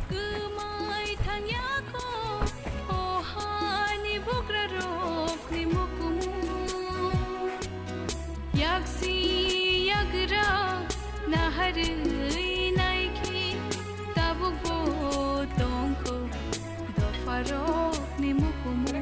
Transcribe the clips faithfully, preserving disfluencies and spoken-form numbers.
Kwmai thangya kho, o hani bugra rokni mukumu. Yaksi yagra naharwi naikhe, tabukbo tongkho dopharokni mukumu.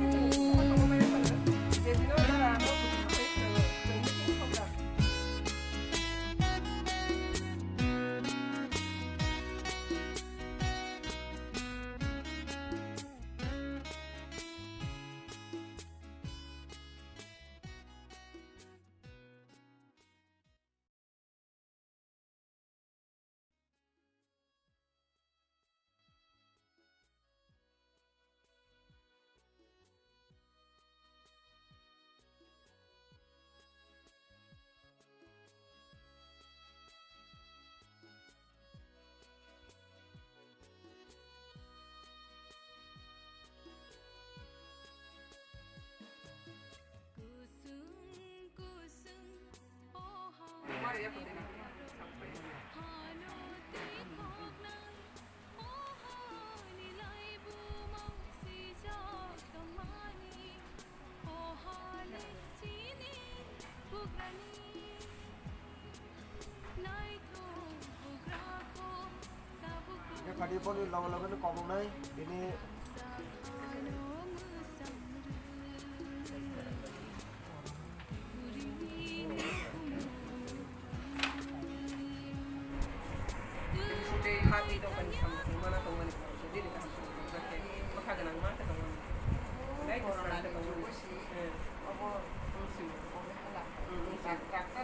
Khadi phone ni logo logo ni kobong nai bini.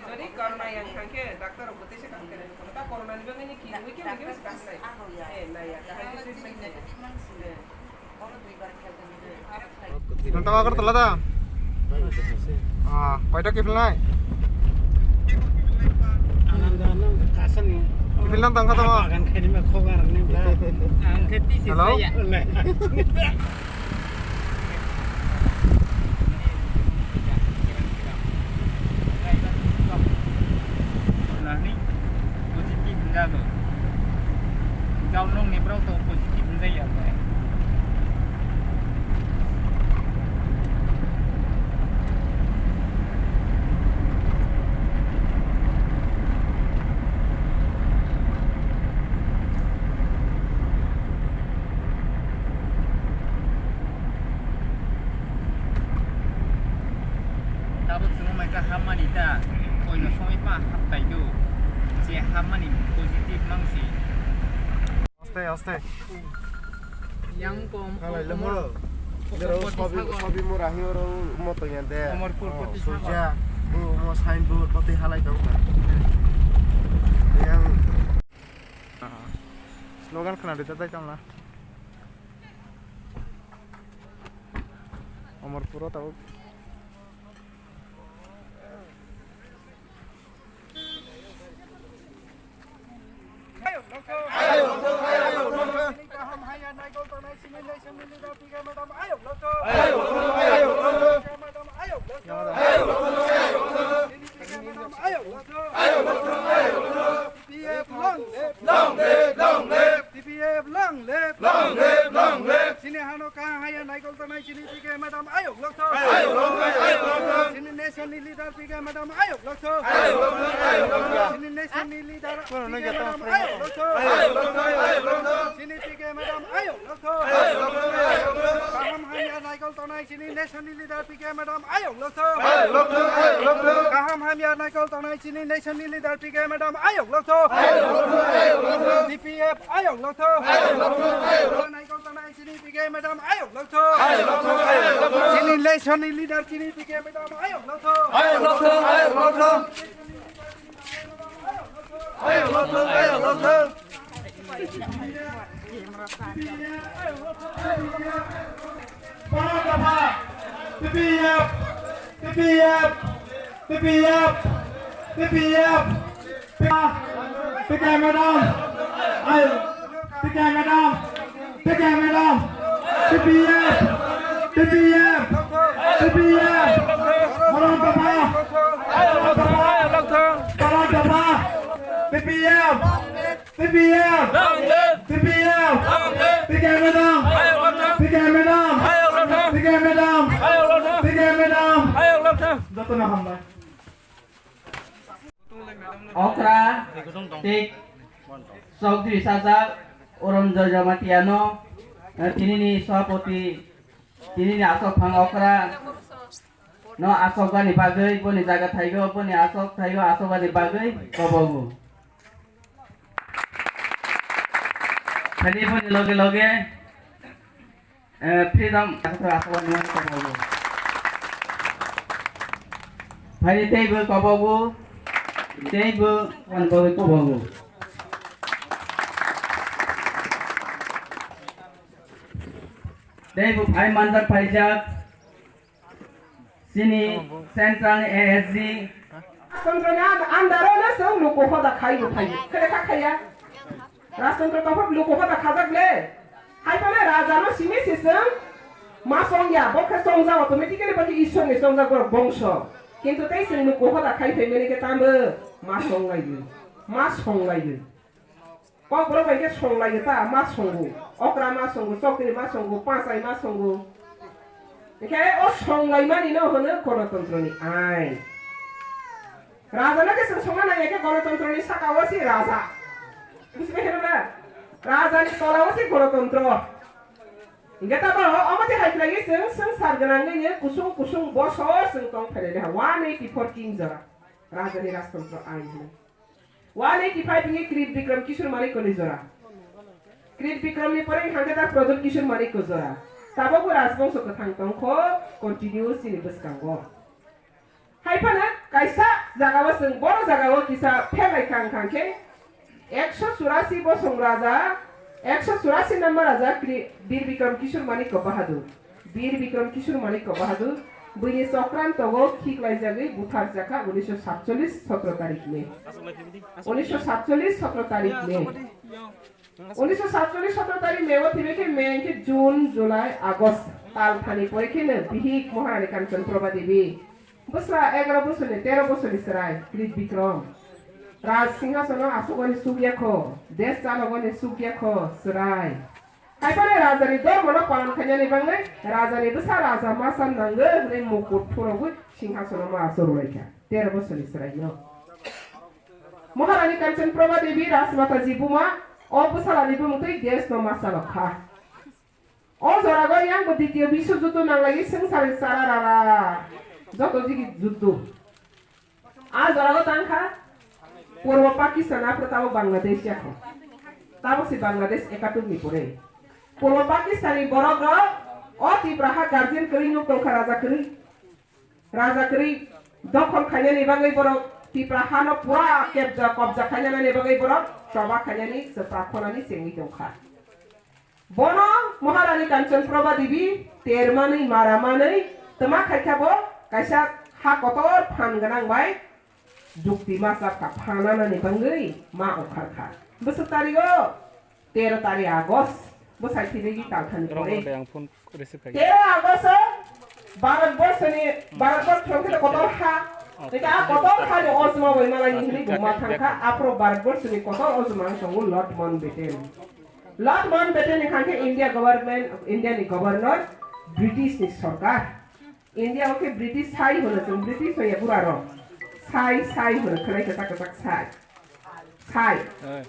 Jodi corona yang thangkhe doctor rok bwtwi se kaham khe nai. Ta corona ni bagwi ni kini wi khe mungkin se kaham nai. Eh, nai ya, kaham khe treatment nai. Eh. Nang tama Agartala da? Ah, koita kifil nai? Kifil nang tangkha tama? Hello? Positive wngjago. Jao nokni borok to positive wngjaya bai. Tabuk chwng mai kha hammani ta, koino songwi pa haptai do, je hammani positive mangsi. Aste, aste. Yang pom, halai lemo. Poti sago. Sobi mora hi oro moto ya de. Omorpur poti sago. Suja. Bu mo sign board poti halai dong. Yang slogan khna de tai tong na. Omorpuro tabuk. T P F long live! Long live! Long live! T P F long live! Long live! Long live! Chini hano kaham haya naikol tongnai chini P K madam ayok lokthok. Ayok lokthok, ayok lokthok. Chini nation ni leader P K madam ayok lokthok. Ayok lokthok, ayok lokthok. Chini nation ni leader P K madam ayok lokthok. Ayok lokthok, ayok lokthok. Chini P K madam ayok lokthok. Ayok lokthok, ayok lokthok. Kaham haya naikol tongnai chini nation ni leader P K madam ayok lokthok. Ayok lokthok, ayok lokthok. Kaham hamya naikol tongnai chini nation ni leader P K madam ayok lokthok. Ayok lokthok, ayok lokthok. T P F ayok lokthok. Ayok lokthok, ayok lokthok. Naikol tongnai chini P K madam ayok lokthok. Ayok lokthok, ayok lokthok. Chini nation ni leader chini P K madam ayok lokthok. Ayok lokthok, ayok lokthok. Ayok lokthok, ayok lokthok. Para dopha, T P F, T P F, T P F, T P F, P K madam, ay, P K madam, P K madam, T P F, T P F, T P F, para dopha, para dopha, para dopha, T P F. T P F! Long live! T P K M madam! P K M madam! P K M madam! P K M madam! Jotono hambai. Okra, tik, Chaudhary Sajak, Urom Joy Jamatia no, eh, tinini sabhapati, tinini asok phang okra no asokani bagwi, boni jaga thaigo, boni asok thaigo, asokani bagwi kobogo. Thani boni loge loge, eh, freedom asok asokani bagwi kobogo. Thani teibo kobogo, teibo ani bagwi kobogo. Teibo phai manjak phaijak. Chini Central ni A S G. Rajtantro ni and-, andaro no chwng luku hoda khai bo khai. Khele kha khaiya. Rajtantro tongphuru luku hoda khajak le. Hai phano raja no simi se chwng ma songya. Bo khe songjak automatically bo khe Ishwar ni songjak borok bongso. Kintu tei chwng luku hoda khai phai mani khe tambo ma songlaio. Ma songlaio. Kokborok bai khe songlaiyo ta, ma songo. Okra ma songo, chokri ma songo, pachai ma songo. Hinkhe o songlaimani no hwno Ganatantrani ain. Raja no khe chwng songna nangya khe Ganatantrani saka o se raja. Bujibai khe na? Raja ni tola o se Ganatantro. Hinkhe ta bo omo twi hai khlaiwi chwng swngchar gwnangwi kusung kusung bosor chwng tong phailai ha. One eighty four king jora. Raja ni Rajtantro ain hwnwi. One eighty five ni Krit Bikram Kishore Manikya ni jora. Krit Bikram ni pore hwnkhe ta Pradyot Kishore Manikya jora. Tabok bo Rajbongso kwthang tongkho continuous chini bwskango. Hai phano kaisa jagao chwng boro jagao kisa pherlai kha wngkha khe ekso churasi bosong raja, ekso churasi number raja Kri-, Bir Bikram Kishore Manikya Bahadur. Bir Bikram Kishore Manikya Bahadur, buini chokrantogo khiklaijagwi butharjakha unisho satchollis sotro tarik May. Unisho satchollis sotro tarik May. Unisho satchollis sotro tarik May o thwibai khe May hwnkhe June, July, August tal thani pore kheno bihik Maharani Kanchan Prabha Devi. Bwsla egaro bosorni, tero bosorni chwrai, Krit Bikram. Raj singhasono asugani sukya kho, desh chalogani sukya kho, chwrai. Hai phano rajani dhormono palan khainani bagwi rajani bwsa raja ma san nango hwnwi mukut phurogwi singhasono ma achuk rwlaikha. Tero bosorni chwraino. Maharani Kanchan Prabha Devi Rajmataji buma o bwsalani bumung twi deshno ma chalok kha. O jorago yang bo Ditiyo Biswojuddo nanglaiwi swngchar chararara joto jigi juddo. A jorago tangkha Purbo Pakistan, aphuru tabok Bangladesh yakho. Tabok se Bangladesh ekatur ni pore. Purbo Pakistan ni borok rok o Tipra ha guardian kwrwi nuk tongkha, raja kwrwi. Raja kwrwi dokhol khainani bagwi borok Tipra hano pura kebja kobja khainani bagwi borok choba khainani chwpra khonani chengwi tongkha. Bono Maharani Kanchan Prabha Devi termanwi maramanwi twma khaikha bo kaisa ha kotor phan gwnang bai jukti ma chapkha, phan anani bagwi ma ongkharkha. Bwswk tarigo tero tari August, bwsai thwinai di talthani pore. Tero August o Bharat Borso ni, Bharat Borso ni kotor ha, eka kotor ha ni ojma bai malai ni hwnwi buma thangkha, aphuru Bharat Borso ni kotor ojma wng tongo Lord Mountbatten. Lord Mountbatten ni kha khe India government, India ni governor, British ni sorkar. India o khe British sai hwno chwng, British hoya bura rok. Sai, sai hwno khwlai kwchak kwchak sai. Sai.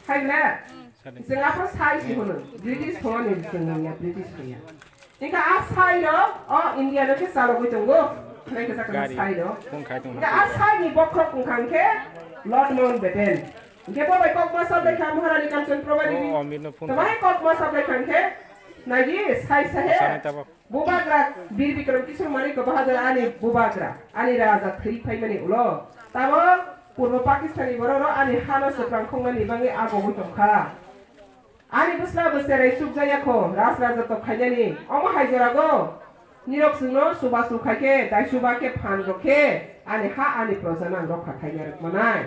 Hai na? Chwng aphuru sai si hwno. British hwnani chwng nangya, British hoya. Hingkha a sai rok o India no khe chalogwi tongo. Khwlai kwchak kwchak sai rok. Hingkha a sai ni bokhok wngkha khe Lord Mountbatten. Hingkhe bo bai kok ma sablai kha Maharani Kanchan Prabha Devi. Tamai kok ma sablai kha khe nai di sai sahe. Bubagra Bir Bikram Kishore Manikya Bahadur ani bubagra, ani raja thwi phaimani ulo. Tamo Purbo Pakistan ni borok rok ani hano swprankhoknani bagwi agogwi tongkha. Ani bwsla bo cherai chukjaya kho, raj raja tok khainani. Omo hai jorago nirok chwngno chubachu khai khe, dai chuba khe phan rok khe, ani ha ani proja nang rokha khaina rwkmanai.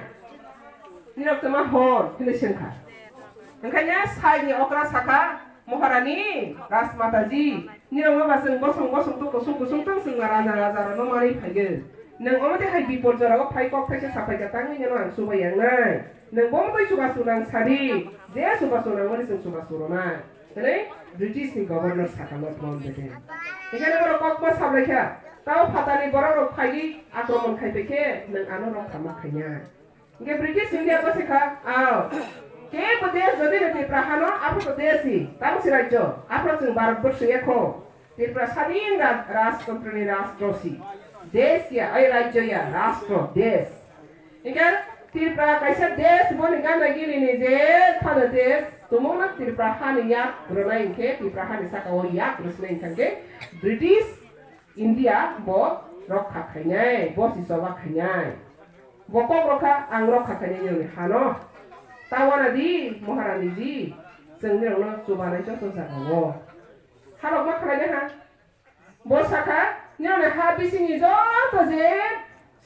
Nirok twma hor hwnwi swngkha. Onkhaina sai ni okra sakha, Maharani, Rajmataji, nirokno ba chwng bosong bosong tong, kusung kusung tong, chwngno raja raja rokno manwi phaiyo. Nwng omo twi hai bipor jorao phai kok thaisa saphai kha tangwi nino ang chubai yangnai. Nwng bo motoi chubachu nang sadi, je chubachu nangmani chwng chubachu rwnai. Hwnwi British ni governor saka Lord Mountbatten. Hinkhe borok kokma sablai kha, tamo phatani borok rok phaiwi akromon khai paikhe nwng ano rokha ma khainai. Hinkhe British India bo se kha, ao. Kebo desh jodi no Tripura hano, aphuru to desh hi, tamo se rajyo, aphuru chwng Bharat borso ya kho. Tripura sadin ra-, rajtontroni rastro si. Desh ya, ai rajyo ya, rastro, desh. Hinkhe Tripura kaisa desh, boni gana gini ni je phano desh, tumungno Tripura hani yak rwnai hinkhe, Tripura hani saka o yak rwsnai hinkhe British India bo rokha khainai, bo si choba khainai. Bo kok rokha, ang rokha khainai nini hano. Ta wana di, Maharani ji, chwng nirokno chubanai joto jaga o. Halok ma khlai ha. Bo sakha, nini ha bisingni joto je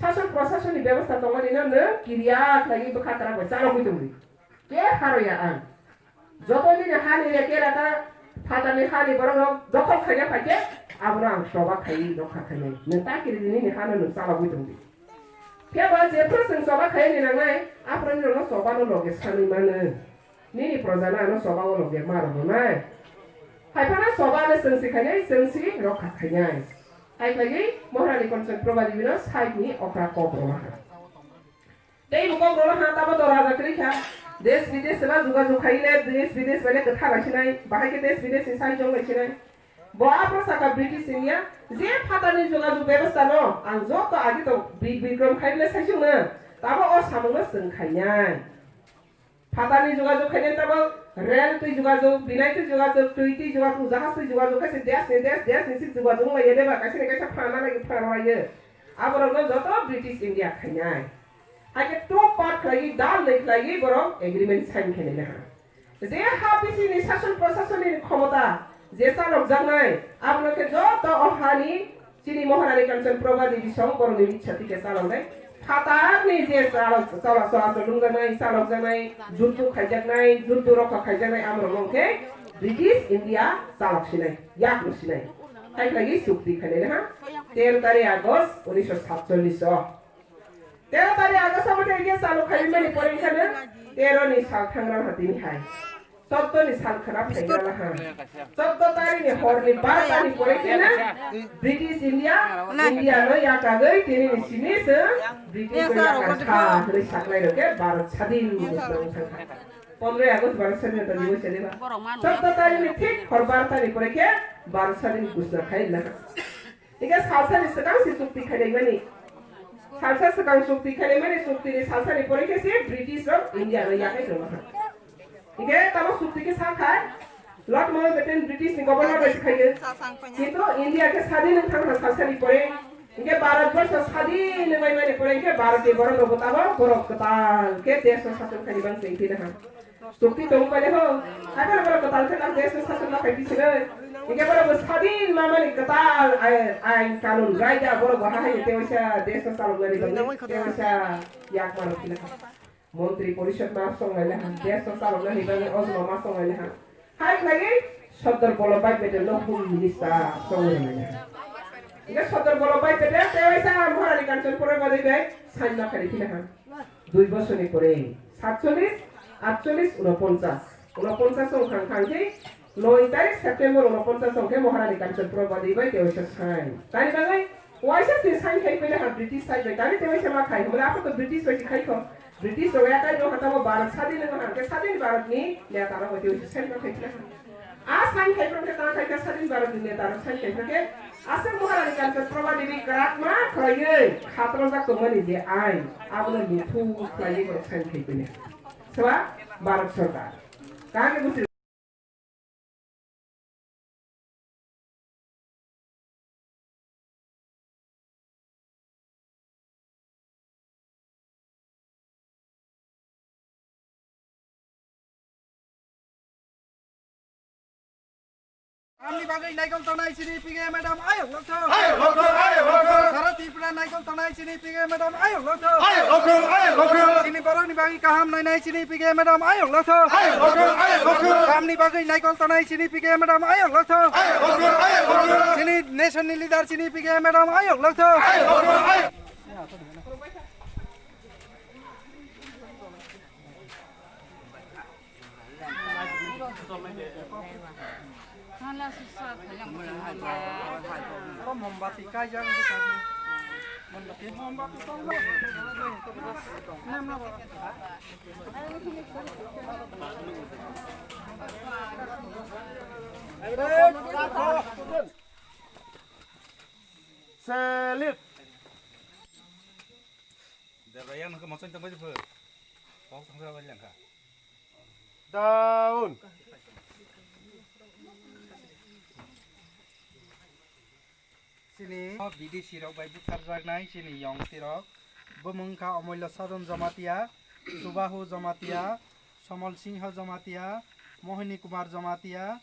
sason prosasonni bebosta tongmani no nwng kiriya khlaiwi bwkha kwrak bai chalogwi tongdi. Ke haroya ang. Joto nini hani reke raka phatani hani borok rok dokhol khaina phaikhe abono ang choba khaiwi rokha khainai. Nwng ta kiri di nini hano nwng chalogwi tongdi. Phiya ba jephru chwng choba khaini nangnai, aphuru nini rokno choba no loge sanwi mano. Nini proja no ano choba o loge ma rwnai. Hai phano choba le chwng si khainai, chwng si rokha khainai. Hai khlaiwi Maharani Kanchan Prabha Devi no side ni okra kok rwma kha. Tei bo kok rwna ha tamo to raja kwrwi kha. Desh bidesh seba jogajog khai le desh bidesh bai le kwthar laisinai, bahai khe desh bidesh ni sai jong laisinai. Bo aphuru saka British India je phatani jogajog bebostha no ang joto agi to bi-, bikrom khai le saisung no tamo o samung no chwng khainai. Phatani jogajog khainai tamo rel twi jogajog, binai twi jogajog, twi twi jogajog, jahaj twi jogajog khe se desh ni desh, desh ni sik jogajog lai ya de ba kaisa ni kaisa phana lai phana lai ye. Aborok no joto British India khainai. Haikhe two part khlaiwi, dal dai khlaiwi borok agreement sign khainai ha. Je ha bisingni sason prosasonni khomota je chalokjaknai, abono khe joto o hani chini Maharani Kanchan Prabha Devi song borokni michati khe chaloknai. Phatarni je chalok, chala, chala, chalokjaknai, chalokjaknai, juddu khaijaknai, juddu rokha khaijaknai, amorokno khe British India chalok sinai, yak rw sinai. Hai khlaiwi chukti khainai ha, tero tarik August unisho satchollish o. Tero tarik August omo tei khe chalok khai mani pore wngkha no tero ni sal thangra ha tini hai. Choudo ni sal khwna phaikha ha. Choudo tarik ni hor ni barta ni pore khe no British India, India no yakagwi tini ni simi se British no yakar kha hwnwi saklai rok khe Bharat sadin ni bwskango thangkha. Pondro August Bharat sadin ta dibo se diba. Choudo tarik ni thik hor barta ni pore khe Bharat sadin ghosna khai na. Hinkhe salsani swkang se chukti khainaimani. Salsa swkang chukti khainaimani, chukti ni salsani pore khe se British rok India no yakhai tongma kha. Hinkhe tamo chukti khe sa khai Lord Mountbatten British ni governor bai se khaiyo. Kintu India khe sadin wng thang kha salsani pore. Hinkhe Bharat borsho sadin wng bai mani pore hinkhe Bharati borok rok bo tamo borok kwtal khe desh no sason khaini bang se wngwi thwi na ha. Chukti tong pai ho. Hai borok borok kwtal khe tak desh no sason ma khai bisinai. Hinkhe borok bo sadin ma mani kwtal ai, ain kanun raida borok bo ha hai tewaisa desh no chalok nani bagwi tewaisa yak ma rok phila. Montri porishod ma song lai ha. Desh no chalok nani bagwi ojma ma song lai ha. Hai khlaiwi Sardar Vallabhbhai Patel no Home Minister song lai ha. Hinkhe Sardar Vallabhbhai Patel tewaisa Maharani Kanchan Prabha Devi bai sign ma khai phila ha. Dui bosor ni pore, satchollish, atchollish, unoponchas. Unoponchas wng thang thang khe, noi tarik September unoponchas wng khe Maharani Kanchan Prabha Devi bai tewaisa sign. Tani bagwi waisa se sign khai pele ha British side bai. Tani tewaisa ma khai, hwnba aphuru to British bai se khai kho. British rok yakai no hatamo Bharat sadin wng khe sadin Bharat ni neta rok bai tewaisa sign ma khai pele ha. A sign khai phano khe tang khai khe sadin Bharat ni neta rok sign khai phano khe aswk Maharani Kanchan Prabha Devi kwrak ma khlaiwi khatrojak tongmani je ain abono luthu khlaiwi borok sign khai phano. Swa Bharat Sarkar. Kaham khe busi Tamni bagwi naikol tongnai chini P K madam ayok lokthok. Ayok lokthok, ayok lokthok. Sara Tripura naikol tongnai chini P K madam ayok lokthok. Ayok lokthok, ayok lokthok. Chini borokni bagwi kaham nainai chini P K madam ayok lokthok. Ayok lokthok, ayok lokthok. Tamni bagwi naikol tongnai chini P K madam ayok lokthok. Ayok lokthok, ayok lokthok. Chini nation ni leader chini P K madam ayok lokthok. Ayok lokthok, ayok. Oro mombati kaijak wngkha. Mombati, mombati tongma. Salute. Derrayang nokhe mochai tongbai phai. Kok thangsa bai langkha. Down. Chini B D C rok bai butharjaknai chini yong tirok. Bumung kha Omollo Sadon Jamatia, Subahu Jamatia, Somol Singho Jamatia, Mohini Kumar Jamatia,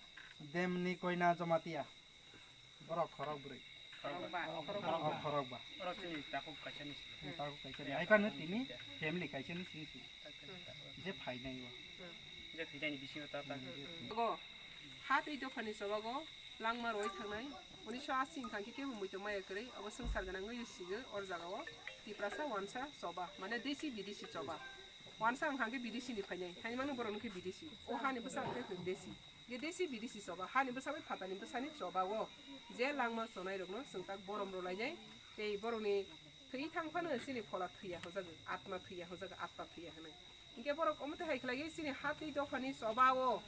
Demni Koina Jamatia. Borok khorok bwrwi. Khorokba. Oh, khorokba. Oro chini takhuk kaisa ni simi. Hmm, takhuk kaisa ni. Hai phano tini family kaisa ni simi simi. Je phainai o. Je phainai ni bisingo ta ta. Go. Ha tei dophani chobago langma roi thangnai. Unisho asi wngkha khe kebo muitu maya kwrwi. Abo swngchar gwnang wngwi sigo or jagao. Tiprasa wansa choba. Mane desi bidesi choba. Wansa wngkha khe bidesi ni phainai. Haini mangno borok wngkhe bidesi. O hani bwsa wngkhe desi. Ye desi bidesi choba, hani bwsa bai phatani bwsani choba o je langma chonai rokno chwng tak borom rwlainai, tei borokni thwi thang phano chini phola thwiya hwnjago, atma thwiya hwnjago, atma thwiya hwnwi. Hinkhe borok omo twi hai khlaiwi chini ha tei dophani choba o,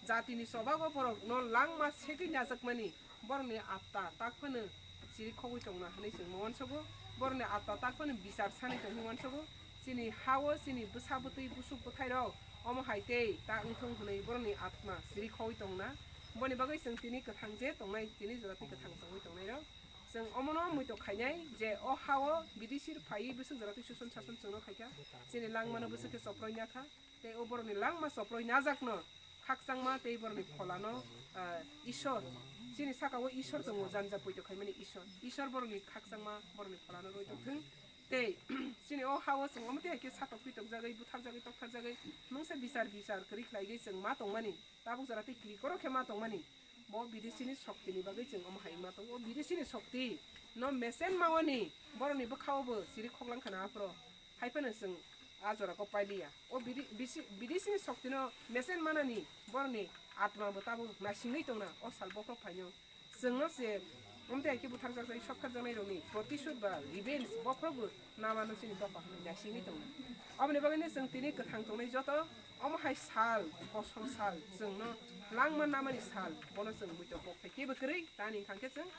jatini choba o borokno langma segwi najakmani, borokni atma tak phano chiri khogwi tongna hwnwi chwng ma uansogo, borokni atma tak phano bichar sanwi tong hwnwi uansogo. Chini ha-o chini bwsa bwtwi busuk bwthairok omo hai tei ta wngthung hwnwi borokni atma chiri khogwi tongna. Boni bagwi chwng tini kwthang je tongnai, tini jora twi kwthang tongwi tongnairok. Chwng omono muitok khainai je o ha-o bidisir phaiwi bwswk jora twi suson sason chwngno khaikha. Chini langmano bwswk khe choproi nakha. Tei o borokni langma choproi najakno khakchangma tei borokni pholano, ah, Ishwar, chini saka-o Ishwar tongo, janja poito khaimani Ishwar. Ishwar borokni khakchangma borokni pholano roi tongthwng. Tei chini o ha-o chwng omo twi hai khe satok pitokjagwi, butharjagwi, toktharjagwi, mungsa bichar bichar kwrwi khlaigwi chwng ma tongmani, tabuk jora tei klikoro khe ma tongmani. Bo bidisini soktini bagwi chwng omo hai wngma tongo. O bidisini sokti no mesen mawani borokni bwkha-o bo chiri khoklang khana aphuru. Hai phano chwng a jora kok pailiya. O bidi-, bisi-, bidisini soktino mesen manani borokni atma bo tabuk naisingwi tongna o sal bokhorok phaino. Chwngno se omtwi hai khe butharjak jai sokthar jaknai rokni protisud ba revenge bokhorok bo namano chini dopha hwnwi naisingwi tongna. Aboni bagwino chwng tini kwthang tongnai joto omo hai sal, kosom sal, chwngno langma namani sal, bono chwng muitok kok phai kebo kwrwi, tani wngkha khe chwng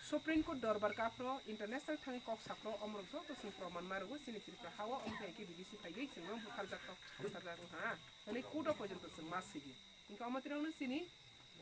Supreme Court dorbar kaphro, international thangwi kok saphro, omorok joto chwng proman ma rwgo, chini Tripura ha-o omtwi hai khe bidisi phaiwi chwngno butharjak kok, butharjak wngkha, ha? Hwnwi court-o porjonto chwng ma sigi. Hinkhe omo tirokno chini,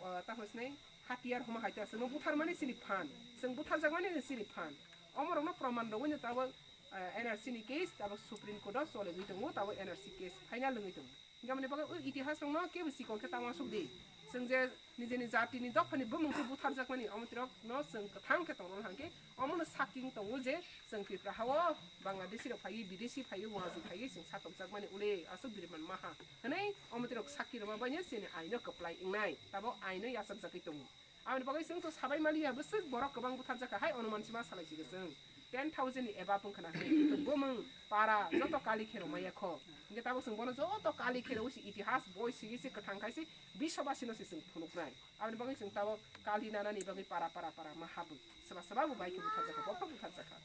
o, tamo sinai hatiyar homa hai ta chwngno butharmani chini phan, chwng butharjakmani chini phan. Omorokno proman rwgwino tabuk, eh, N R C ni case tabuk Supreme Court-o choliwi tongo, tabuk N R C case final wngwi tongo. Hinkhe aboni bagwi o itihas rokno kebo sikon khe tangma suk di. Chwng je nijeni jatini dophani bumung khe butharjakmani, omo tirokno chwng kwthang khe tongna hwnkhe, omono sakki wng tongo je chwng Tripura ha-o Bangladeshi rok phaiwi, bidesi phaiwi, wngajwi phaiwi chwng satokjakmani ule aswk biriman maha hwnwi omo tirok sakki rwma baino chini aino kwplai wngnai, tabuk aino yachakjagwi tongo. Aboni bagwi chwng to sabai maliya, bwswk borok kwbang butharjakha hai, onuman sima salai si chwng ten thousand ni above wngkha na hwnwi. Bumung para joto kali khe rwmaya kho. Hinkhe tabuk chwng bono joto kali khe rwwi se itihas boi sigi se kwthang khai se biswabasino se chwng phunuknai. Aboni bagwi chwng tabuk kali nanani bagwi para para para ma habwi. Swba swba bo bai khe butharjakha, bophro butharjakha.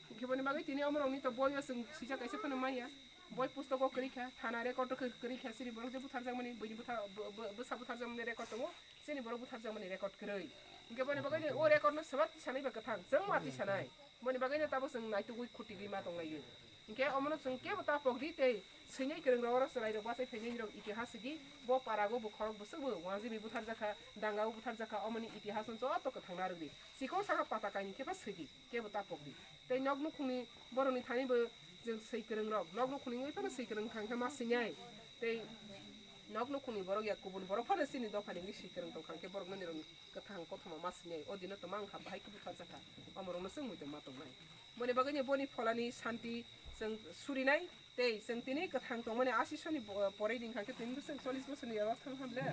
Hinkhe boni bagwi tini omorokni to boyo chwng sijak kaisa phano manya. Boi pustogo kwrwi kha, thana record khe kwrwi kha, chini borok je butharjakmani, buini butha-, bo-, bo-, bwsa butharjakmani record tongo, chini borok butharjakmani record kwrwi. Hinkhe boni bagwi o record no swba tisanai ba kwthang, chwng ma tisanai. Boni bagwi no tabuk chwng naitugwi khutigwi ma tonglaio. Hinkhe omono chwng kebo ta pokdi tei swinai kwrwng rok oro chwrai rok bachai phainai rok itihas sigi, bo para go bo khorok bwswk bo wanjimi butharjakha, danga o butharjakha, omoni itihas no joto kwthang narwkdi. Sikon saka pata kainwi khe ba swidi. Kebo ta pokdi. Tei nok nukhungni borokni thani bo chwng swi kwrwng rok. Nok nukhungni wngwi phano swi kwrwng thang khe ma swinai. Tei nok nukhungni borok ya kubun borok phano chini dophani wngwi swi kwrwng tong kha khe borok nini rokni kwthang kothoma ma swinai. O dino tongma wngkha bahai khe butharjakha. Omorokno chwng muitu ma tongnai. Boni bagwino boni pholani santi chwng surinai. Tei chwng tini kwthang tongmani asisoni bo-, poroi ring kha khe tini bwswk chollish bosorni oro thang kha ble.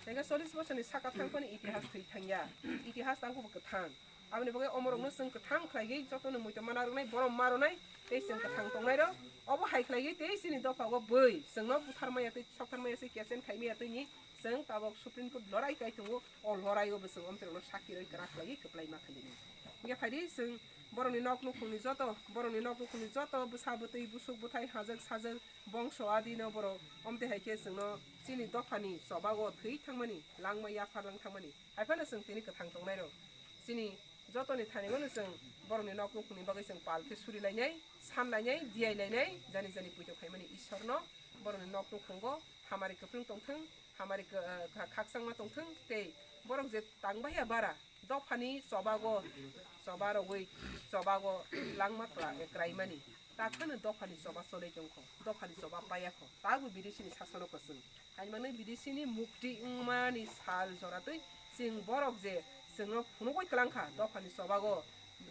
Tei khe chollish bosorni saka thang phano itihas thwi thangya. Itihas tangkhe bo kwthang. Aboni bagwi omorokno chwng kwthang khlaiwi jotono muitu mana rwnai, borom ma rwnai, tei chwng kwthang tongnairok. Obo hai khlaiwi tei chini dophao bui chwngno butharmaya tei sokharmaya se kechen khaimaya tei ni Chwng tabok Supreme Court lorai kai tongo, o lorai o bo chwng omtwrwngno sakiroi kwrak khlaiwi kwplai ma khlai di. Hinkhe phaidi chwng borokni nok nukhungni joto, borokni nok nukhungni joto bwsa bwtwi busuk bwthai hajak sajak bongso adino borok omtwi hai khe chwngno chini dophani chobago thwi thangmani, langma yaphar lang thangmani, hai phano chwng tini kwthang tongnairok chini jotoni thani gano chwng borokni nok nukhungni bagwi chwng pal khe suri lainai, san lainai, diyai lainai, jani jani puito khaimani Ishwarno borokni nok nukhungo hamari kwplwng tongthwng, hamari kha-, kha-, khakchangma tongthwng tei borok je tangbaiya bara dophani chobago, choba rogwi chobago langma kla-, kraimani. Takhano dophani choba cholai tongkho, dophani choba paiya kho, tabo bidisini sasono kwchwng. Haini bagwi bidisini mukti wngmani sal joratwi chwng borok je chwngno phunugwi kwlangkha, dophani chobago,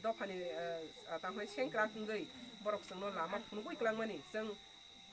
dophani, eh, tamo sengkrak wngwi borok chwngno lama phunugwi kwlangmani chwng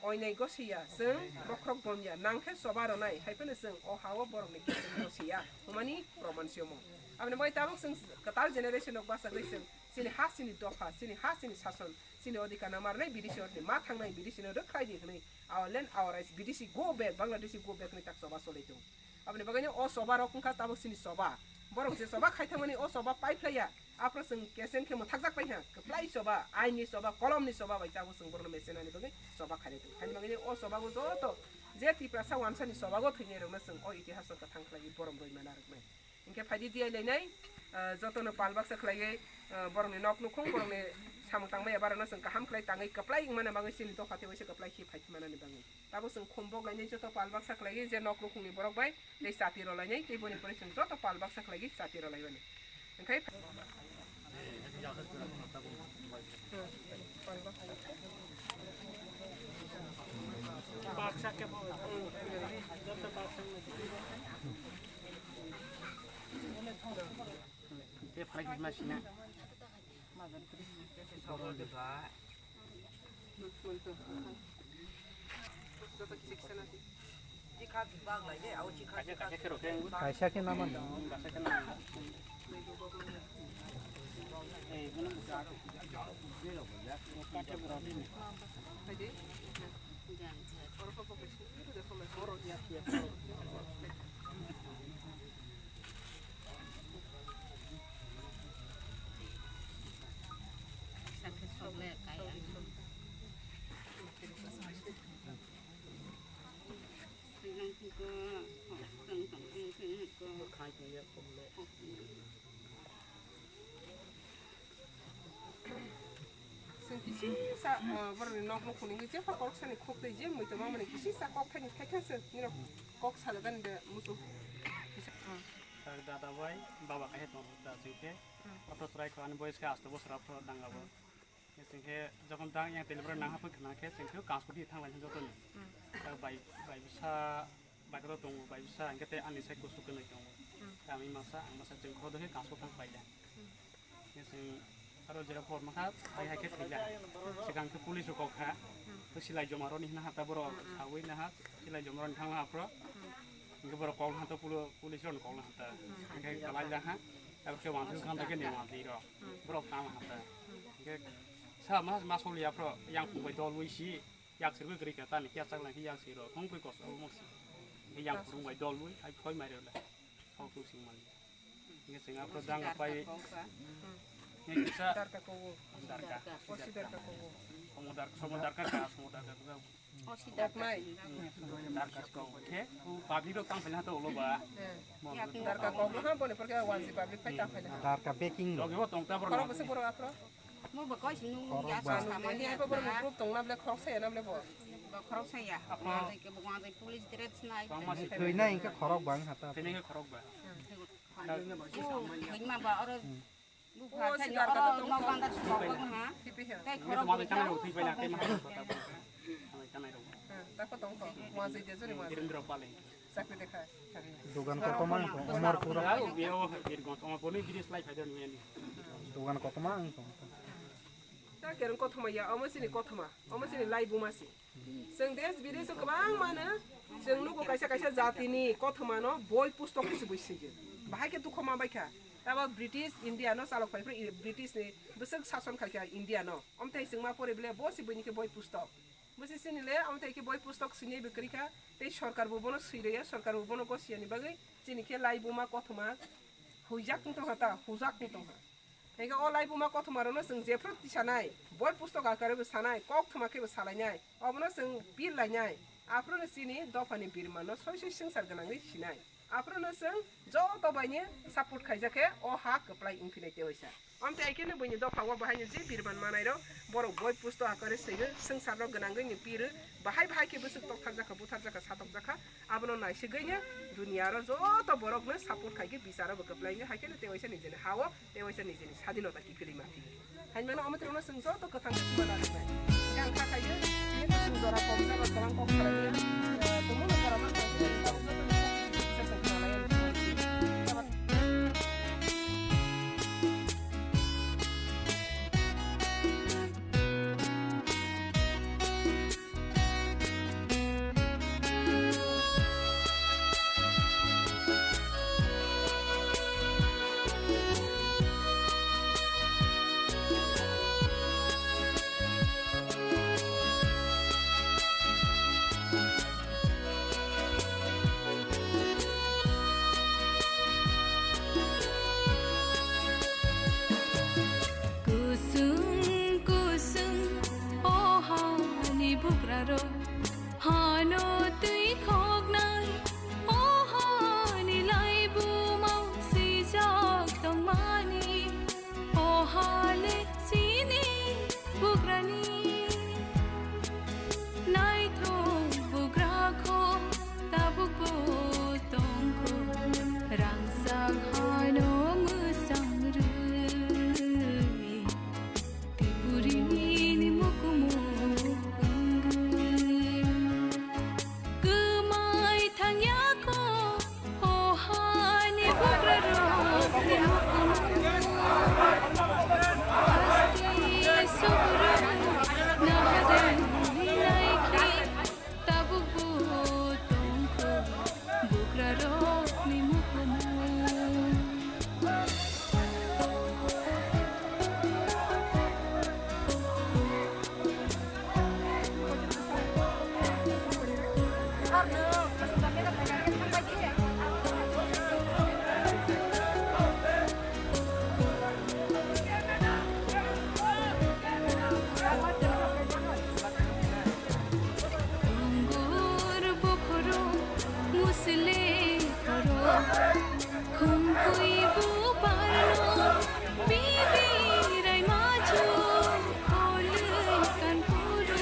oinai gosiya, chwng bokhorok bomya, nangkhe choba rwnai, hai phano chwng o ha-o borokni khe chwng gosiya, hwnmani proman si omo. Aboni bagwi tabuk chwng kwtal generation rok bachagwi chwng chini ha, chini dopha, chini ha, chini sason, chini odhikar no marnai bidisi orni ma thangnai bidisi no rwkhlai di hwnwi, our land, our rights, bidisi go back, Bangladeshi go back hwnwi tak choba cholai tongo. Aboni bagwi no o choba rok wngkha tabuk chini choba. Borok je choba khai thangmani o choba pai phlaiya. Aphro chwng kesen khe mwthakjak pai ha. Kwplai choba, aini choba, kolomni choba bai tabuk chwng borokno mesenani bagwi choba khainai tongo. Haini bagwi no o chobago joto je Tiprasa wansani chobago thwinai rokno chwng o itihaso kwthang khlaiwi borom rwi mana rwknai. Hinkhe phaidi diyai lainai, ah, jotono pal baksa khlaiwi, ah, borokni nok nukhung, borokni samung tangmaya barano chwng kaham khlai tangwi kwplai wngmani bagwi chini dopha tei waisa kwplai khe phai manani bagwi. Tabuk chwng khum bok lainai joto pal baksa khlaiwi je nok nukhungni borok bai tei chati rw lainai tei boni pore chwng joto pal baksa khlaiwi chati rw laimani. Hinkhe baksa khe bo, joto baksa. Tei phalai khe ma sina. Kaisa khe naman. Chwng kisi sa, ah, borokni nok nukhungni wngwi jepha kok sani khuk twi je mui tongma mani kisi sa kok thaini thai khe se nini kok salagani de musu. Kisa, ah. Dada bai baba kaisa tong da chwng khe. Hmm. Aphro chwrai kho ani boyes khe asto bosor aphro danga bo. Hmm. Chwng khe jokhon dang yang delivery nang hapoi khna khe chwng khe kanskoti thang lai jotoni. Hmm. Bai, bai bwsa bai khe tongo, bai bwsa hwnkhe tei ani sai kusu kwnwi tongo. Hmm. Kami masa ang masa chwng kho do khe kansko thang paila. Hmm. Khe chwng aro jera phor maha, hai hai khe thwila. Swkang khe police rok kok kha. Hmm. Khe silai joma roni hwnna ha ta borok sawi na ha, silai joma roni thangma aphro. Hmm. Hwnkhe borok kok ha ta polo-, police rok kok ha ta. Hmm. Hwnkhe kwlai la ha. Abo khe wangtwi khan ta khe ni wangtwi rok. Hmm. Borok tang ha ta. Hmm. Hwnkhe sa ma, ma soli aphro yang phung bai dol wi si. Yak sirwi kwrwi kha tani khe yak chak lang khe yak siro thong pui kos omo si. Khe yang phung bai dol wi ai khoi mai rw le. Thok thok sing mali. Nge sing aphro dang pai. Nge kisa darka kowo. Darka. Osi darka kowo. Somo darka, somo darka ka, somo darka ka. Osi darka. Darka ko. Khe u public rok tang phai na to ulo ba. Darka ko ha boni porke wansi public pai tang phai na. Darka packing. Logi bo tong ta bro. Kono bwswk borok aphro. Mo bo koi sinu ya sa ma ni. Ni bo borok group tong na ble khorok sa ya na ble bo. Bo khorok sa ya. Aphro. Wansi ke bo wansi police dress nai. Thwi nai hwnkhe khorok bang hata. Thwi nai hwnkhe khorok ba. Hwima ba oro bupha thani oro nok bandar sumok ha. Tei khorok bui tamo. Tamo tamo. Tako tong kho. Mo asai de jori mo asai. Chakri dekha. Dogan kotorma wng tong, Omorpura. Dogan kotorma wng tong. Ta kereng kothoma ya, omo sini kothoma, omo sini lai buma si. Chwng desh bidesh o kwbang mano, chwng nugo kaisa kaisa jatini kothomano boi pustok khe se bui sigi. Bahai khe dukho ma bai kha. Tabo British India no chalok phai phai British ni bwswk sason khai kha India no. Omthai chwng ma pore bele bo se buini khe boi pustok. Bwswi chini le, omo tei khe boi pustok swinai bo kwrwi kha, tei sorkar bo bono swi rwya, sorkar bo bono gosiyani bagwi chini khe laibuma kothoma huijak wng tongkha ta, hujak wng tongkha. Hingke o laibuma kothoma rokno chwng jephru tisanai, boi pustok akare bo sanai, kok thoma khe bo salainai, obono chwng pir lainai, aphuru no chini dophani birma no soi soi swngchar gwnangwi sinai. Aphuru no chwng joto bai ni support khaijak khe o ha kwplai wngphinai tei waisa. Amtwi hai khe no buini dopha o bahai no je birman manai rok borok boi pusto akare swigwi swngchar rok gwnangwi ni piru bahai bahai khe bwswk tokthar jakha, buthar jakha, satok jakha, abono naisigwi no duniya ro joto borok no support khai khe bicharo bo kwplai wngwi hai khe no tei waisa nijeni ha o tei waisa nijeni sadinota kiphilwi ma phi. Haimano omo twrwngno chwng joto kwthang khe sima nangnai. Yang kha khaio, tini chwng jora kom jaba kwbang kok salai ya. Tongmano jora ma kok salai ya, tabuk joto ni kok kisa chwng khnalai ya. Kusung kusung o hani bukrarok, hano twi khoknai o hani laibumao swijak tongmani, o hale chini bukrani. Naithok bugra kho tabukbo tongkho, rangchak hano mwchang rwi, Tripurini mukumu wngwi. Kwmai thangya kho, o hani bukrarokni mukumu. Haste subrung naharwi naikhe, tabukbo tongkho bukrarokni mukumu. Ongor bokhorok, musle khorok, khumkui bubarno, bibi raima chuk, kolwi kanphuru,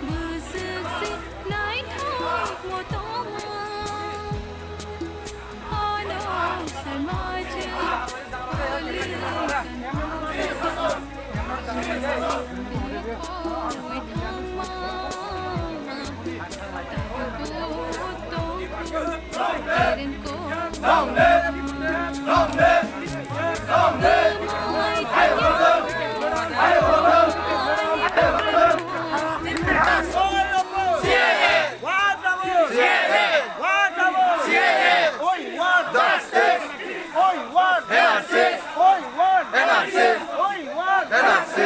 bwswk se naithok motoma. What double? C A A. What double? C A A. Oi, what? Justice. Oi, what? N R C. Oi, what? N R C. Oi, what? N R C.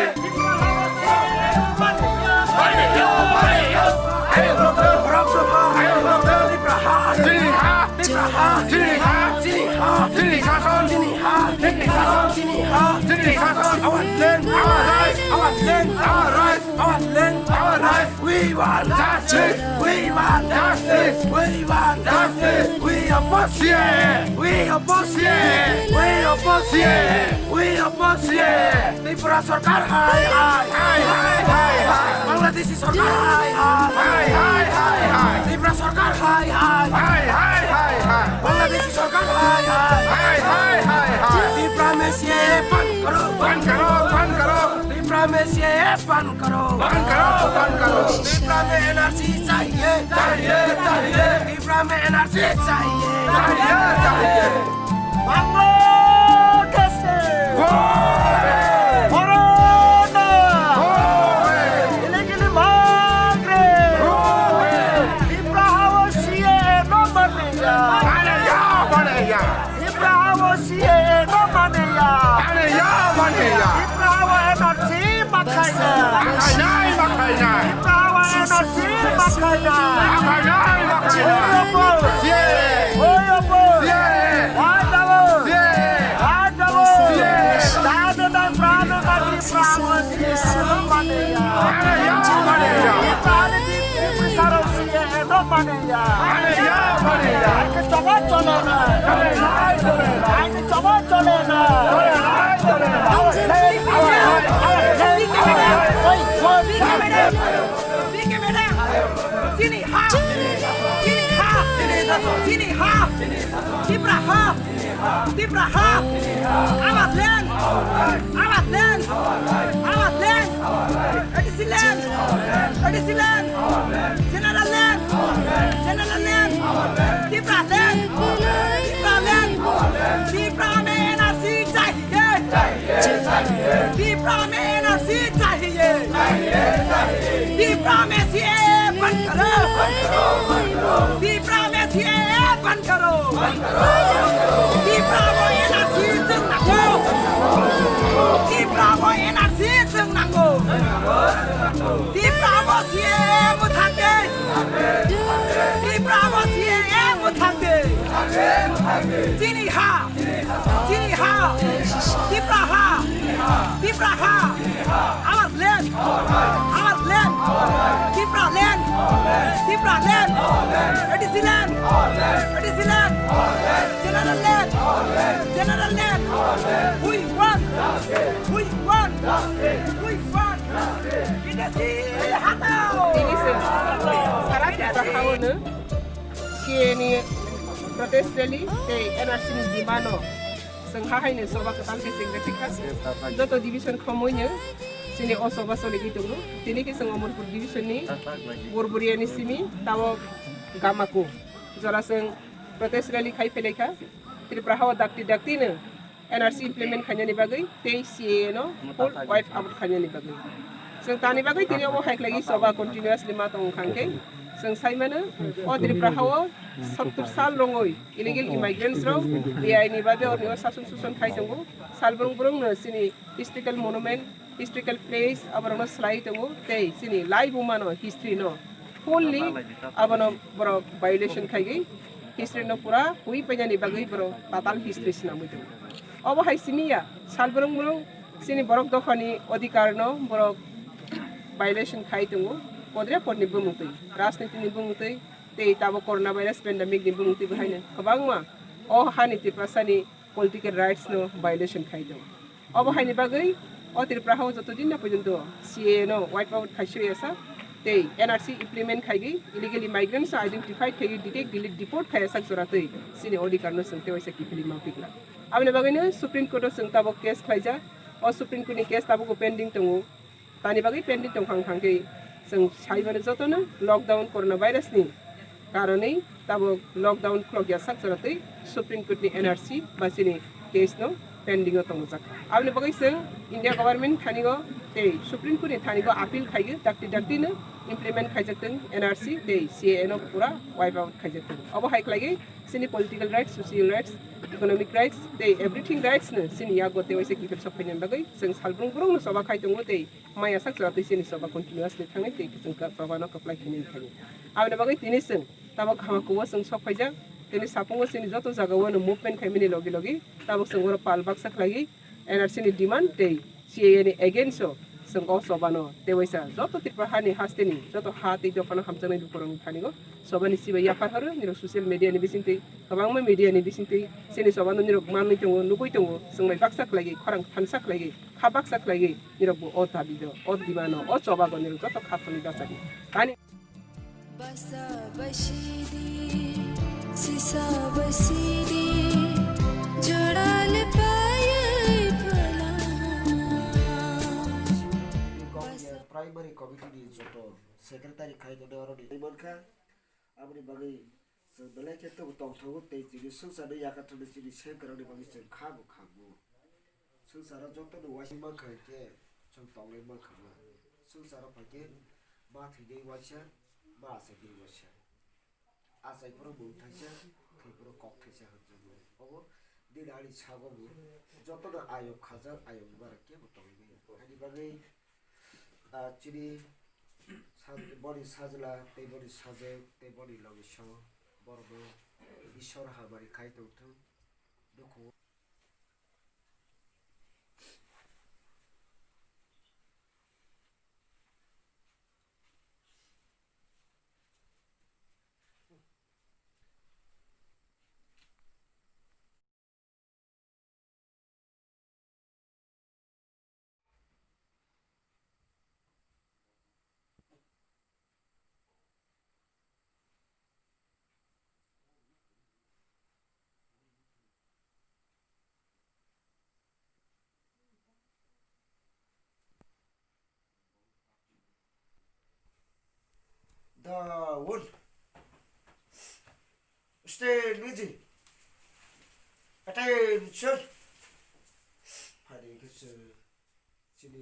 Chini ha, chini ha, chini ha, chini ha, chini shason, chini ha, chini shason, chini ha, chini shason. Our land, our rights, our land, our rights, our land, our rights. We want justice! We want justice! We want justice! We oppose C A A! We oppose C A A! We oppose C A A! We oppose C A A! Tripura sarkar hai hai! Hai hai hai hai! Bangladeshi sarkar hai hai! Hai hai hai hai! Tripura sarkar hai hai! Hai hai hai hai! Bangladeshi sarkar hai hai! Hai hai hai hai! Tripura mein C A A ban karo! Ban karo! Ban karo! Tripura mein C A A ban karo! Ban karo! Ban karo! Tripura mein N R C chahiye! Chahiye! Chahiye! Tripura mein N R C chahiye! Chahiye! Chahiye! Bangladesh! Go away! Corona! Go away! Illegally migrant! Go away! Tripura hao C A A no manliya! Manliya! Manliya! Tripura hao C A A no manliya. Manliya, manliya. Tripura hao N R C makhaina. Makhainai, makhainai. Tripura hao N Chini ha! Chini ha! Chini ha! Tipra ha! Tipra ha! Our land! Our land! Our land! A D C land! A D C land! General land! General land! Tipra land! Tipra land! Tipra mein N R C chahiye! Tipra mein N R C chahiye! Tipra mein C A A band karo! Tipra mein C A A band karo! Tipra o N R C chwng nango! Tipra o N R C chwng nango! Tipra o C A A mwthangdi! Tipra o C A A mwthangdi! Chini ha! Chini ha! Tipra ha! Tipra ha! Our land! Our land! Tipra land! Tipra land! A D C land! A D C land! General land! General land! We want! We want! We want! Bidesi hatao! Tini se sara Tripura haono C A A ni protest rally tei N R C ni demand no. Chwng ha haino choba kwtal khe chengjakha. Joto division khomoino chini o choba choligwi tongo. Tini khe chwng Omorpur division ni Borboria ni simi tabok Gamako jora chwng protest rally khai phelaikha. Tripura hao dakti dakti no N R C implement khainani bagwi tei C A A no full wipe out khainani bagwi. Chwng tani bagwi tini obo hai khlai choba continuously ma tong kha hwnkhe chwng sai mano o Tripura hao sottor sal rwngwi illegal immigrants rok B I ni babe orni o sason suson khai tongo. Salbrung brung no chini historical monument, historical place aborokno swlaiwi tongo tei chini laibuma no history no fully abono borok violation khaigwi history no pura hui painani bagwi borok tatal history swnamwi tongo. Obo hai simi ya salbrung brung chini borok dophani odhikar no borok violation khai tongo. Podre podni bumung twi, rajniti ni bumung twi tei tabok corona virus pandemic ni bumung twi bo haino kwbangma o hani Tiprasani political rights no violation khai tongo. Obo haini bagwi o Tripura hao joto din na porjonto C A A no wipe out khai sui asa tei N R C implement khaigwi illegal immigrants no identified khaigwi detect, delete, deport khai sak jora twi chini odhikar no chwng tewaisa kiphilwi ma pikla. Aboni bagwi no Supreme Court o chwng tabok case khlaijak. O Supreme Court ni case tabok pending tongo. Tani bagwi pending tong phang phang khe chwng sai mano jotono lockdown corona virus ni karonwi tabok lockdown khulokya sak jora twi Supreme Court ni N R C ba chini case no pending o tongjak. Aboni bagwi chwng India government thani o tei Supreme Court ni thani o appeal khaio dakti dakti no implement khaijak tong N R C tei C A A no pura wipe out khaijak tong. Obo hai khlaiwi chini political rights, social rights, economic rights tei everything rights no chini yago tewaisa kiphil sok phainani bagwi chwng salbrung brung no choba khai tongo tei maya sak jora twi chini choba continuously thangwi tei chwng ka-, choba no kwplai khainani thangwi. Aboni bagwi tini chwng tabok Gamako o chwng sok phaijak, tini sapungo chini joto jaga o no movement khaimani logi logi tabok chwng oro pal baksa khlaiwi N R C ni demand tei C A A ni against o chwng o choba no tewaisa joto Tripura hani haste ni joto ha tei dopha no hamjaknai lukurok ni thani o choba ni chibai yaphar horo nirok social media ni bising twi kwbangma media ni bising twi chini choba no nirok manwi tongo, nugwi tongo, chwng bai baksa khlaiwi, khorang thansa khlaiwi, kha baksa khlaiwi nirok bo o dabi do, o demand no, o choba go nirok joto kha thangwi bachadi. Tani Basa basidi, sisa basidi, jorale payai phala. Primary committee ni joto secretary khai tongwi oro ni mankha. Aboni bagwi chwng belai khe tongthogo tei chini swngcharno yakathangni chini sengkwrwngni bagwi chwng kha bo kha bo. Swngcharo jotono uaisuk mankha hinkhe chwng tonglai mankha bo. Swngcharo phaikhe ma thwinai uaisa, ma achainai uaisa. Achai phuru mung thaisa, thwi phuru kok thaisa hwnjago. Obo nini ani sago bo jotono ayok khajak, ayok ni barak kebo tongwi maya. Haini bagwi, ah, chini Saj-, boni sajla tei boni sajwk tei boni logisong borokno Ishwar hamari khai tongthung. Dukhu. Daun. Stay busy. Attention. Hari kese chini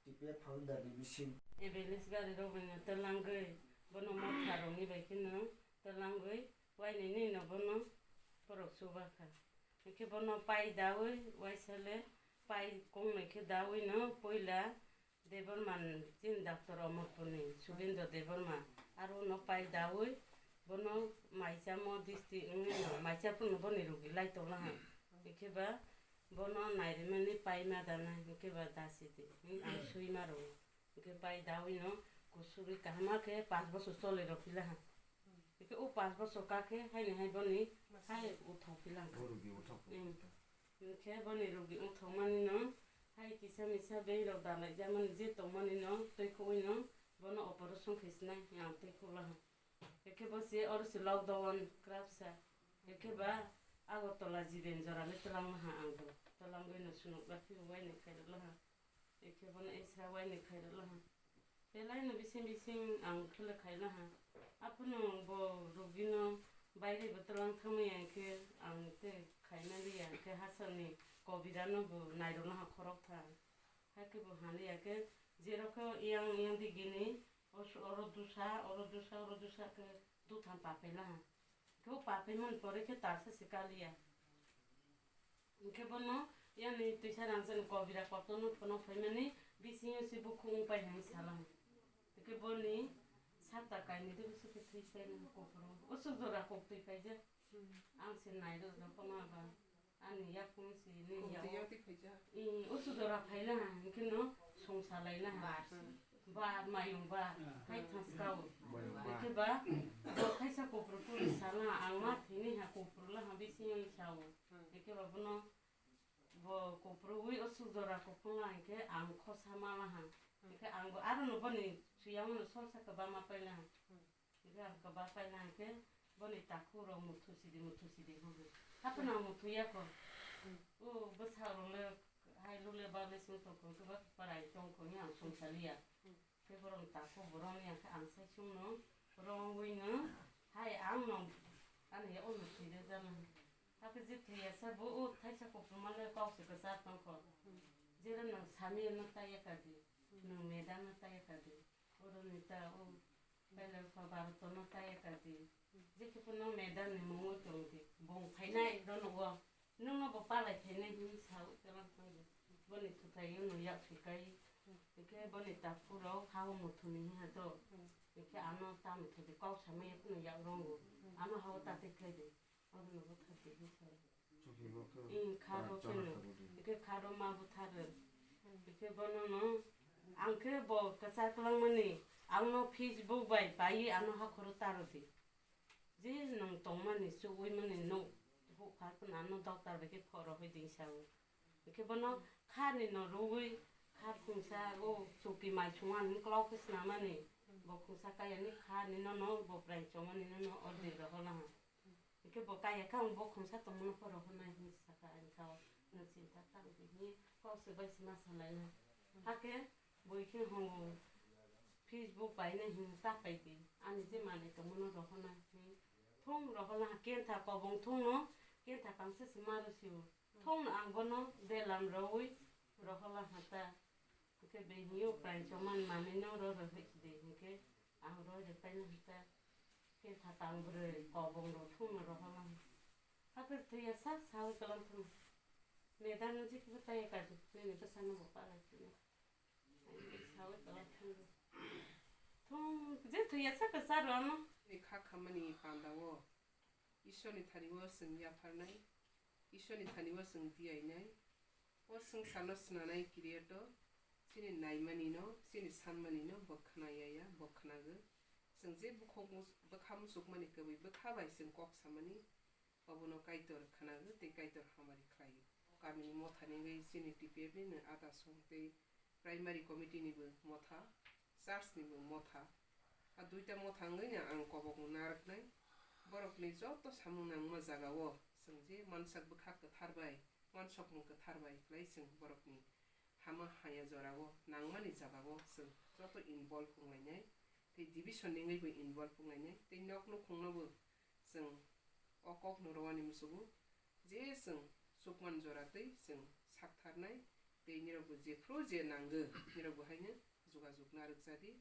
T P F founder ni bising. Ambulance gari rok bai no twlangwi bono motha rok ni bai kheno twlangwi wainwi no bono borok chuba kha. Hwnkhe bono pai dawi waisa le pai kongnoi khe dawi no puila Debbarma ni chini doctor Omorpur ni Subendra Debbarma aro no pai dawi bono maisamo district wngwi no maisa phuru no boni rugi lai tongla ha. Hwnkhe ba bono nairimani pai ma dana hwnkhe ba dasi di hwnkhe ang sui ma rwo. Hwnkhe pai dawi no kusugwi kaham khe panch bosor choli rw phi la ha. Hwnkhe o panch bosor ka khe haini hai boni hai uthok phi la ha. Bo rugi uthok. Em. Hwnkhe boni rugi wngthokmani no hai kisa misa beng rok dalai jakmani je tongmani no twi khogwi no bono operation khe sinai ang twi khogla ha. Hwnkhe bo se oro se lockdown kwrapsa. Hwnkhe ba Agartala Jiben jora le twlangma ha ang bo. Twlangwi no sunukla phirok wainwi khairokla ha. Hwnkhe bono extra wainwi khairokla ha. Belai no bising bising ang khwlai khaina ha. Aphano bo rugino bairebo twlang thangmaya hwnkhe ang tei khaina liya hwnkhe hachal ni kobira no bo nairok naha khorok tha. Hakhe bo haliya khe jerok khe yang yang digini os-, oro dusa, oro dusa, oro dusa khe dutham papai laha. Khe o papaimani pore khe talsa se kaliya. Hwnkhe bono yani twisa rangchakni kobira kotorno phono phaimani bisingo se bukhuk wngpai hinwi salang. Hwnkhe boni sata kainwi de bwswk khe thwi painani kuphuru. Usuk jora kok twi paijak. Ang se nairok rok phano aba. Ani yakung se nini yago. Kok twi yak twi phaijak. Usuk jora phaila hwnkhe no songsa laila. Bar se. Bar, mayung bar, hai thangskao. Mayung bar. Hwnkhe ba, bo kaisa kopro tuli sana, ang ma thini ha kopro la ha bising yang sao. Hwnkhe ba bono, bo kopro wi o suk jora kopro la hwnkhe ang khosa ma la ha. Hwnkhe ang bo aro no boni suyang no solsa kwbangma paila ha. Hwnkhe ang kwbang paina hwnkhe boni takhuk rok muthu sidi muthu sidi hwnkhe. Haphano ang muthu ya kho. O bwsa rok le hai lule bale sung tong kho, hwnkhe ba parai tong kho hwnwi ang sung saliya. Hwnkhe borok ni takhuk borok ni hwnkhe ang sai sung no rongwi no hai ang no ani ya o no thwi rwjak no. Hakhe je thwi ya sa bo o thaisa kokrwma le kok se kwchar tong kho. Jera no sami no ta ya kha di, nwng medam no ta ya kha di. Oro ni ta o Belai kha baro tono ta ya kha di. Jekhe phano madam ni mungwi tong di. Bung phainai rono o. Nungno bo palai phainai hinwi sa ui kwlang thang di. Boni thutai o no yak thwi kai. Hwnkhe boni takhuk rok ha o muthuni hiya do. Hwnkhe ano tamo thwi di kok samai phano yak rongo. Ano ha o ta twi khlai di. Abono buthar di hinwi sa. Chukhi bo khe. Ing, kha ro khe no. Hwnkhe kha ro ma buthar rw. Hwnkhe bono no, ang khe bo kwchar kwlangmani, ang no Facebook bai paiwi ano hakhoro ta rw di. Je nwng tongmani, chugwi mani nuk, huk kha phano ano doctor bai khe phoro hoi di sa o. Hwnkhe bono kha ni no rwui, kha khungsa o chuki mai sungmani, klok khe snamani, bo khungsa kaya ni kha ni no no, bo prai chongmani no no, orde rohor laha. Hwnkhe bo kaya kha, ang bo khungsa tongmano phoro hwnwi hinwi sakha, ani kha o, nwng chinta ta rwdi hinwi kok se bai se ma salai na. Hakhe bo khe hwngo, Facebook bai no hinwi ta pai di, ani je manwi tongmano rohorna hinwi thung rohorna ha, kentha kobong thung no, kentha kangsa se ma rw sio, thung no ang bono belam rwui rohorna ha ta. Hwnkhe bini o prai chongmani manwi no ro rw hai di, hwnkhe ang ro rw paina hwnkhe khe kha tang bwrwi kobong rw thung no rohorna. Hakhe thwiya sak sawi kwlang thung. Madam no jikhe bo taiya kha di, nini bwsa no bo palai thung. Sawi kwlang thung. Thung je thwiya sa kwcharo ano. Ni kha khamani panda o Ishwarni thani o chwng yapharnai, Ishwarni thani o chwng diyainai. O swngcharno swnanai creator chini naimani no, chini sanmani no bo khwnaya ya, bo khwnago. Chwng je bukhuk mus-, bwkha muchukmani kwbwi bwkha bai chwng kok samani, obono Kaitor khwnago tei Kaitor hamari khlaio. O kamini mothani wngwi chini T P F ni nwng adasong tei primary committee ni bo motha, church ni bo motha. A duita motha wngwi no ang kobok narwknai. Borokni joto samung nangma jaga o chwng je mansak bwkha kwthar bai, mansokmung kwthar bai khlai chwng borokni hama haya jora o nangmani jaga o chwng joto involve wnglainai. Tei division ni wngwi bo involve wnglainai. Tei nok nukhung no bo chwng o kok no rwani muchugo je chwng chukman jora tei chwng saktharnai. Tei nirok bo jephru je nango nirok bo haino jogajog narwk jadi.